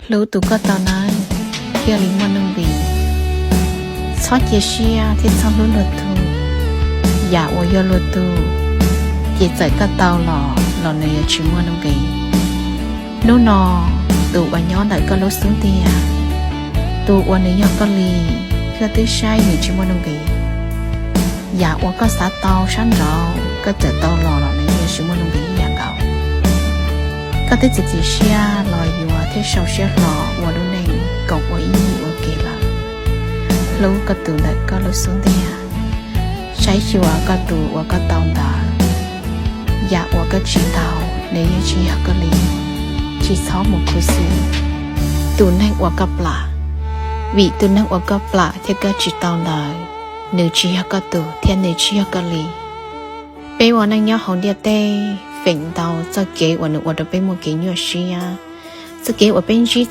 Hlub tus koj tau nawb, thiaj li muaj nuj nqis. Txhob cia siab thiab txhob hlub luag tug. Yam uas yog luag tug, ces txawm koj tau los los nws yuav tsis muaj nuj nqis. Hnub no, tus uas nyob ntawm koj lub xub ntiag, tus uas nws yog koj li, koj twb saib nws tsis muaj nuj nqis. Yam uas koj xav tau sab nraud, koj txawm tau los los nws yuav tsis muaj nuj nqis ib yam nkaus. Koj twb txiav txim siab los yuav thiab sau siab hlo ua lub neej koom ua ib yig ua ke lawm. Hlub koj tus ntawm koj lub xub ntiag, saib xyuas koj tus uas koj tau ntawd. Yam uas koj tsis tau, nws yeej tsis yog koj li. Tsis txhob mus khuv xim tus neeg uas koj plam, vim tus neeg uas koj plam thiab koj tsis tau ntawd, nws tsis yog koj tus thiab nws tsis yog koj li. Peb ua neej nyob hauv ntiaj teb, feem ntau txoj kev uas nws ua rau peb muaj kev nyuaj siab, txoj kev uas peb ntsib txoj